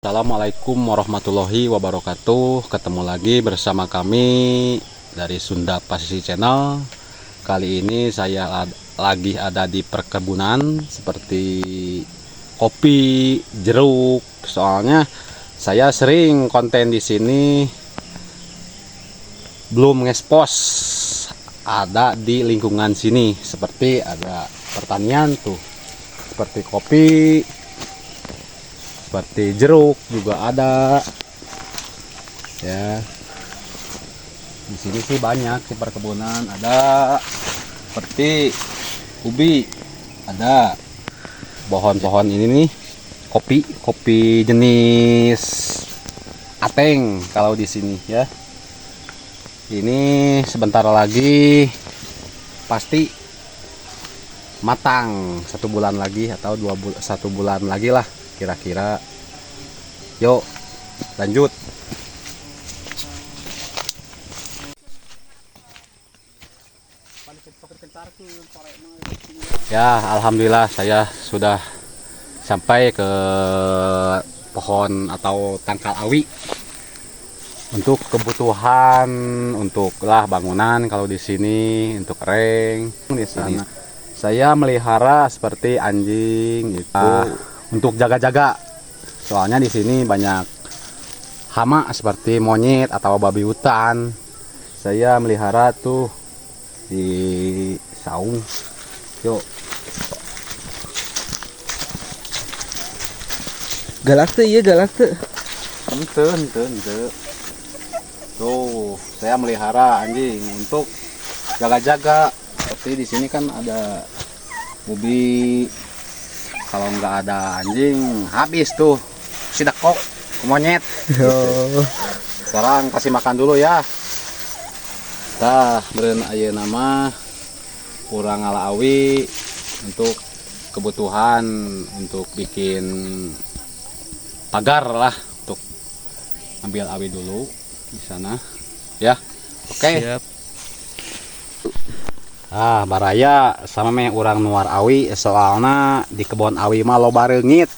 Assalamualaikum warahmatullahi wabarakatuh. Ketemu lagi bersama kami dari Sunda Pasisi Channel. Kali ini saya lagi ada di perkebunan seperti kopi, jeruk. Soalnya saya sering konten di sini belum ngekspos ada di lingkungan sini, seperti ada pertanian tuh, seperti kopi, seperti jeruk juga ada ya. Di sini sih banyak sih perkebunan, ada seperti ubi, ada pohon-pohon ini nih, kopi, kopi jenis ateng kalau di sini ya. Ini sebentar lagi pasti matang, 1 bulan lagi atau 1 bulan lagi lah kira-kira. Yuk lanjut. Ya, alhamdulillah saya sudah sampai ke pohon atau tangkal awi untuk kebutuhan, untuk lah bangunan kalau di sini, untuk reng di sana. Saya melihara seperti anjing itu untuk jaga-jaga. Soalnya di sini banyak hama seperti monyet atau babi hutan. Saya melihara tuh di saung. Yuk. Galak tuh, iya galak tuh. Ente, ente, ente. Tuh, saya melihara anjing untuk jaga-jaga. Seperti di sini kan ada ubi. Kalau nggak ada anjing, habis tuh si dekok, monyet. Oh. Sekarang kasih makan dulu ya. Tah, beren ayeuna mah urang ngala awi untuk kebutuhan, untuk bikin pagar lah, untuk ambil awi dulu di sana ya. Oke. Siap. Ah, baraya sama meh urang nuar awi, soalna di kebon awi mah loba reungit.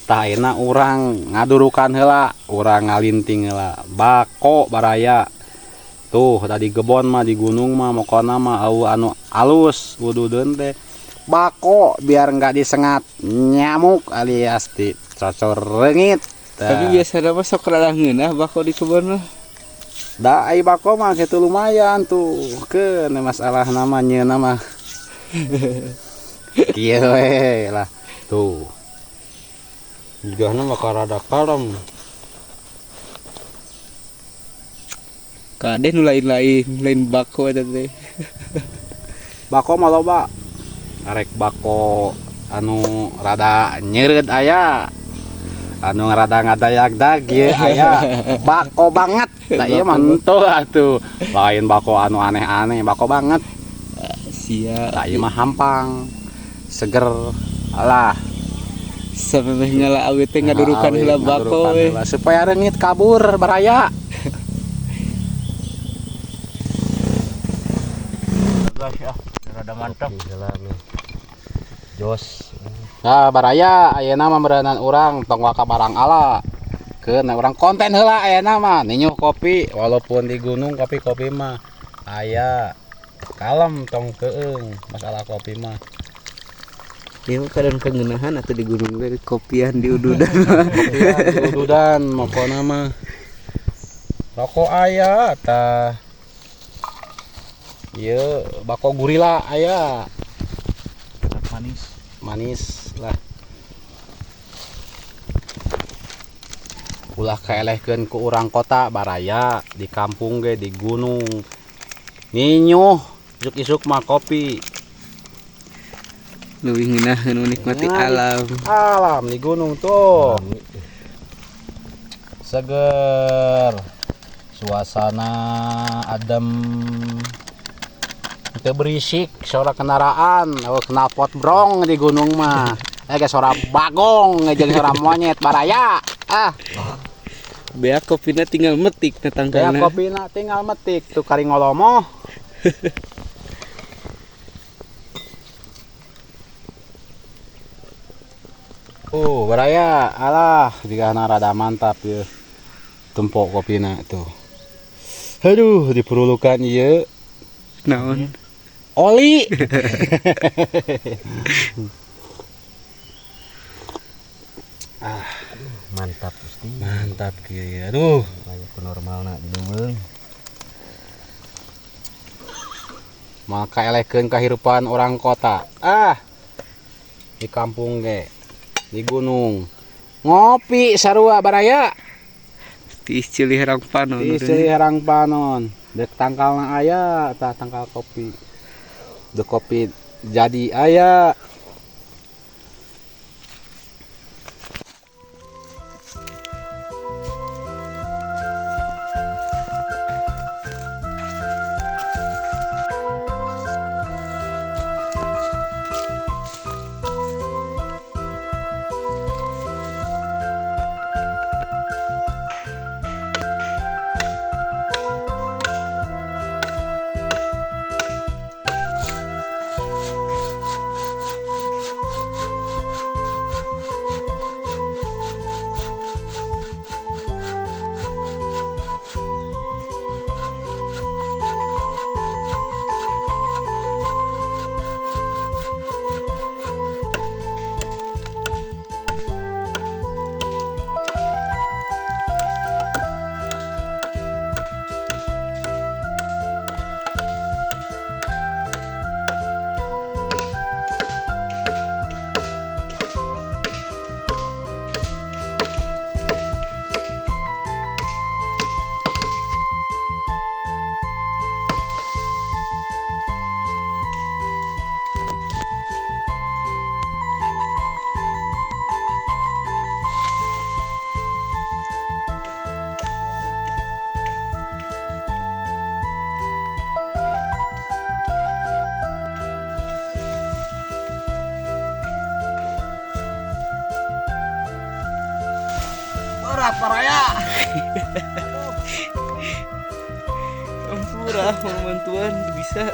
Tah ayeuna urang ngadurukan heula, urang ngalinting heula. Bako baraya. Tuh, tadi kebon mah di gunung mah mokona mah au anu alus ududeun teh. Bako biar nggak disengat nyamuk alias dicocor reungit. Tah. Tapi biasana mah sok rada ngeunah bako di kebon mah. Da ai bako mah kitu lumayan tuh. Keun masalah nama nyeuna mah. Kieu we lah. Tuh. Jigana mah rada kalem. Kade nu lain-lain, lain bako eta teh. Bako mah loba. Arek bako anu rada nyeureud aya. Anu rada ngadayak-dag ieu aya. Bako banget. Nah ieu mah henteu atuh. Lain bako anu aneh-aneh, bako banget. Siap. Nah ieu mah hampang. Seger lah. Samemeh ngala awi teh ngadurukan heula bako we. Supaya reungit kabur baraya. Guys ya, rada mantap. Jos. Nah, baraya ayeuna mah meureunan urang tong waka barang ala. Keun urang konten heula ayeuna mah ninyuh kopi, walaupun di gunung kopi-kopi mah aya. Kalem tong keueung masalah kopi mah. Ieu kadang kengeunahan atuh di gunung ge kopian di ududan. Kopian di ududan mokona mah. Rokok aya tah. Ieu bako gurila aya. Manis. Manis lah. Ulah kaelehkeun ku urang kota baraya, di kampung ge di gunung. Ninyuh isuk-isuk mah kopi. Leuwih ngeunaheun menikmati Nah, alam. Alam di gunung tuh. Seger. Suasana adem. Teu berisik suara kendaraan, oh knalpot brong di gunung mah. Ge suara bagong jeung suara monyet baraya. Ah. Beak kopina tinggal metik na tangkalna. Beak kopina tinggal metik tuh kari ngolomoh. Oh, baraya, alah, jigana rada mantap ya. Tempok kopina tuh. Aduh, diperlukan ieu. Naon? Oli. Ah, mantap Gusti. Mantap kieu. Aduh, aya ku normalna di leuweung. Maka elekeun kahirupan orang kota. Ah. Di kampung ge. Di gunung. Ngopi sarua baraya. Tiis ceuli herang panon. Tiis ceuli herang panon. Dek tangkalna aya, tah tangkal kopi. Dek kopi jadi aya. Berat baraya. Ampura, bantuan bisa.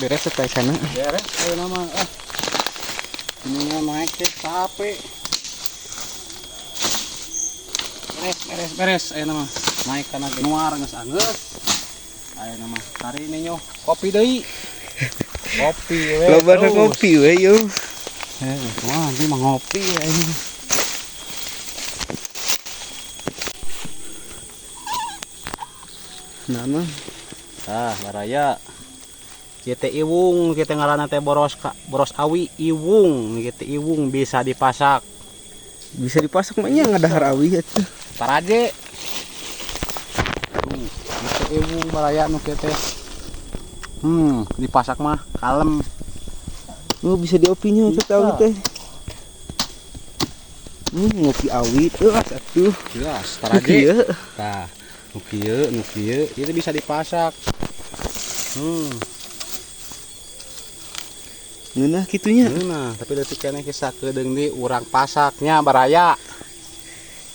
Beres tataekana. Beres ayeuna mah ah. Ini naik teh capek. Beres beres beres ayeuna mah. Naik kana nuar geus anggeus. Ayeuna mah kari ninyo kopi deui. Kopi we. Loba ngopi we yo. Wah, nanti mah ngopi ya ini. Nama? Ah, baraya. Ieu teh iwung, kieu teh ngaranna teh boros boros awi iwung, kieu teh iwung bisa dipasak. Bisa dipasak mah nya ngadahar awi atuh. Taraje. Tuh, ieu teh iwung baraya nu kieu teh. Dipasak mah kalem. Oh, bisa diopinya atuh awi teh. Ngopi awi teuh atuh. Jelas, taraje. Tah, nu kieu, nu kieu, ieu bisa dipasak. Ngeunah kitunya. Ngeunah, tapi leutik keneh geus sakedeung di urang pasaknya baraya.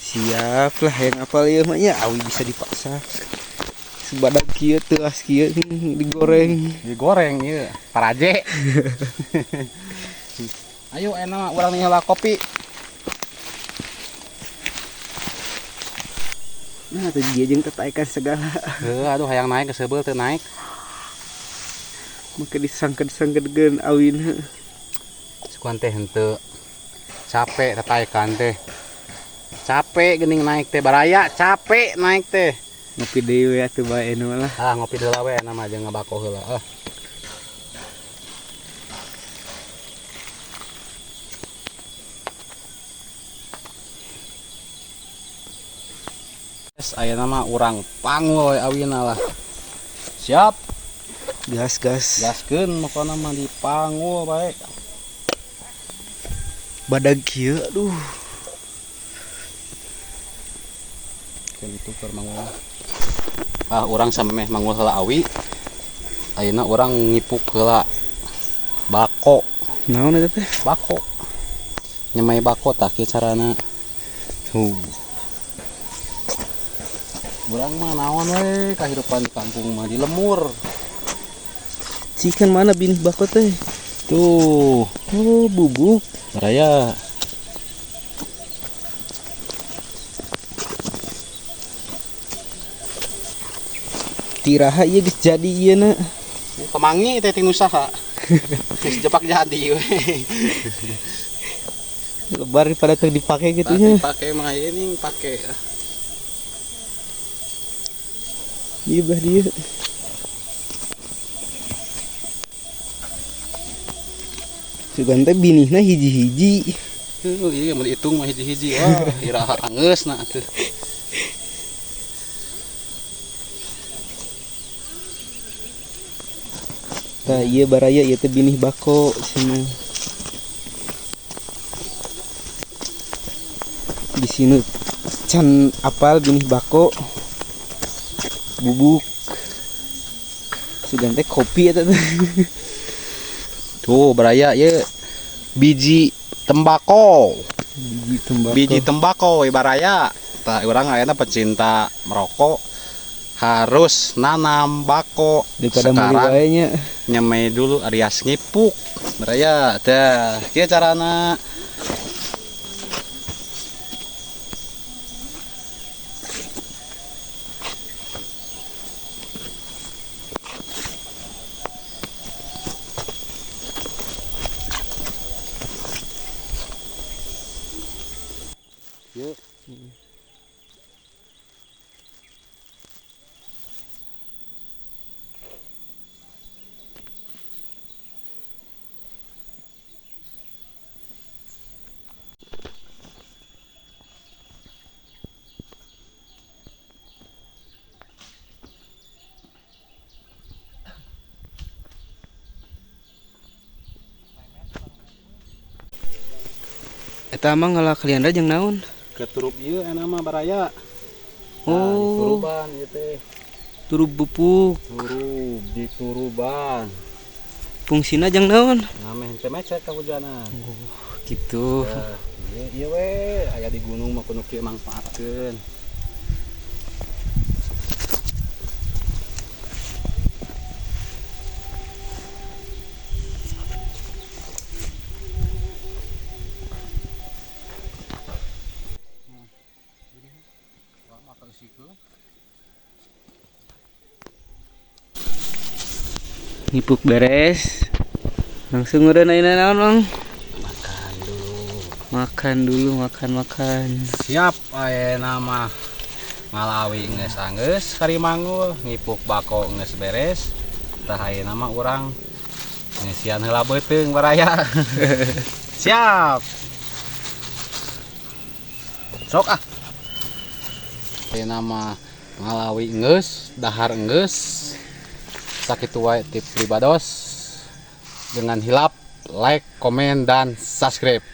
Siap lah yang apal ieu mah nya awi bisa dipasak. Sebadak kieu teuas kieu digoreng. Digoreng ieu, paraje. Ayo enak urang heula kopi. Nah, teh dia jeung tataekan segala. Heuh, aduh hayang naik keseubeuh teu naik. Make disangket-sangketkeun awina. Sugan teh henteu capek tataekan teh. Capek geuning naik teh baraya, capek naik teh. Ngopi deui we atuh bae nu lah. Ah, ngopi heula we na mah jeung ngabako heula. Ah. Ayeuna mah urang pangul we awina lah. Siap. Gas gas. Gaskeun pokona mah dipanggul bae. Badag kieu aduh. Keun itu keur mangul. Ah urang samemeh mangul heula awi. Ayeuna urang ngipuk heula bako. Naon eta teh? Bako. Nyemai bako tah kieu carana. Tuh. Urang mah naon we kahirupan di kampung mah di lemur. Cikan mana binih bako teh? Tuh. Oh, bubuk. Baraya. Tiraha ieu geus jadi ieu na. Pemangi teh ting usaha. Geus jepak jadi we. Lebar pada teu dipake kitu nya. Dipake mah ini pake. Ieu belah dieu. Sugan teh binihna hiji-hiji. Heuh, ieu mun diitung mah hiji-hiji. Wah, iraha angeusna atuh. Tah ieu baraya ieu teh binih bako cenah. Di sini can apal binih bako. Bubuk. Sugan teh kopi eta teh. Tuh baraya ieu biji tembakau. Biji tembakau. Biji tembakau we baraya. Tah urang ayeuna pecinta merokok harus nanam bako. Daripada meuli wae nya. Nyemai dulu alias ngipuk. Baraya tah kieu carana. Eta mah ngalah kaliandra jeung naon? Keturup ieu eta mah baraya. Oh, nah, dituruban ieu teh. Turub pupuk. Turub dituruban. Fungsina jeung naon? Ngameh teh mecet kahujanan. Oh, gitu. Nah, ieu we aya di gunung mah kudu kieu mangfaatkeun. Dibersihkeun. Ngipuk beres. Langsung udah ayeuna naon, Bang? Makan dulu. Makan dulu, makan makan. Siap, ayeuna mah ngala awi geus anggeus karimanggul, ngipuk bako geus beres. Tah, ayeuna mah urang ngeusian heula beuteung, baraya. Siap. Sok ah. Ayeuna mah ngala awi geus, dahar geus. Sakitu wae tip pribados. Jangan hilap like, komen, dan subscribe.